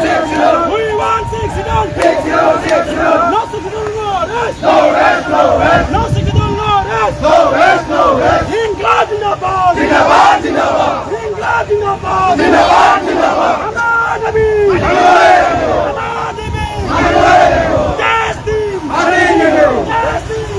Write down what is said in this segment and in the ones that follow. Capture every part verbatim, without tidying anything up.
We want Sixth Schedule. Sixth Schedule, Sixth Schedule. No Sixth Schedule, no rest. No rest, no rest. No Sixth Schedule, no rest. No rest, no rest. Inklab zindabad. Zindabad, zindabad. Inklab zindabad. Zindabad, zindabad. Aam Aadmi. Aam Aadmi. Justice. Justice.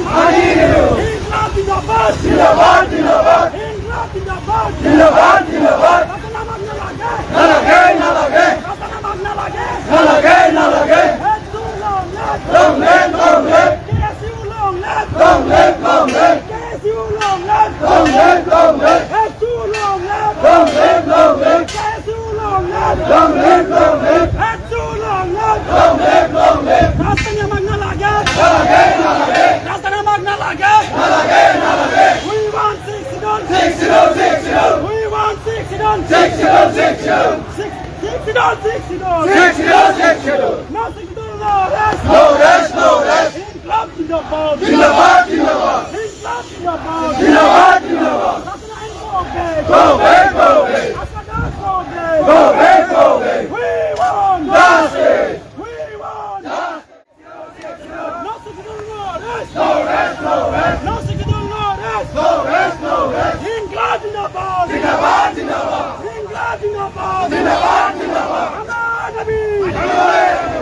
Inklab zindabad. Zindabad, zindabad. Inklab zindabad. Zindabad, zindabad. Rasta nangmagna lage. Nalage, nalage. Rasta nangmagna lage. Nalage, nalage. APSU long live. Long live, long live. KSU long live. Long live, long live. KSU long live. Long live, long live. APSU long live. Long live, long live. KSU long live. Long live, long live. APSU long live. Long live, long live. Rasta nangmagna lage. Nalage, nalage. Rasta nangmagna lage. Nalage, nalage. We want Sixth Schedule. Sixth Schedule, Sixth Schedule. We want Sixth Schedule. Sixth Schedule, Sixth Schedule. Six, Sixth Schedule, Sixth Schedule. Sixth Schedule, Sixth Schedule. No Sixth Schedule, no rest. No rest, no rest. Inklab zindabad. Zindabad, zindabad. Inklab zindabad. Zindabad, zindabad. Rasta Naik go back. Go back, go back. Rasta Das go back. Go back, go back. We want justice. We want justice. No Sixth Schedule, no rest. No rest, no rest. No Sixth Schedule, no rest. No rest, no rest. Inklab zindabad. Zindabad, zindabad. Inklab zindabad. Zindabad, zindabad. Aam Aadmi. Aam Aadmi.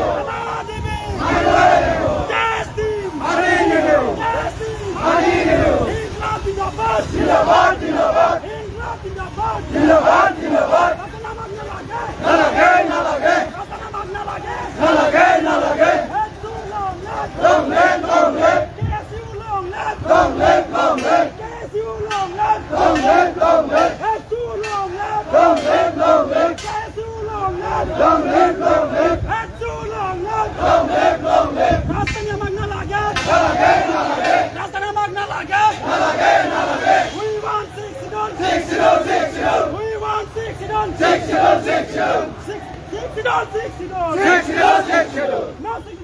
Justice. Justice. Inklab zindabad. Zindabad, zindabad. Inklab zindabad. Zindabad, zindabad. Rasta nangmagna lage. Nalage, nalage. Rasta nangmagna lage. Nalage, nalage. APSU long live. Long live, long live. KSU long live. Long live, long live. KSU long live. Long live, long live. APSU long live. Long live, long live. KSU long live. Long live, long live. APSU long live. Long live, long live. Rasta nangmagna lage. Nalage, nalage. Rasta nangmagna lage. Nalage, nalage. We want Sixth Schedule. Sixth Schedule, Sixth Schedule. We want Sixth Schedule. Sixth Schedule, Sixth Schedule. Six, Sixth Schedule, Sixth Schedule. Sixth Schedule, Sixth Schedule. No Sixth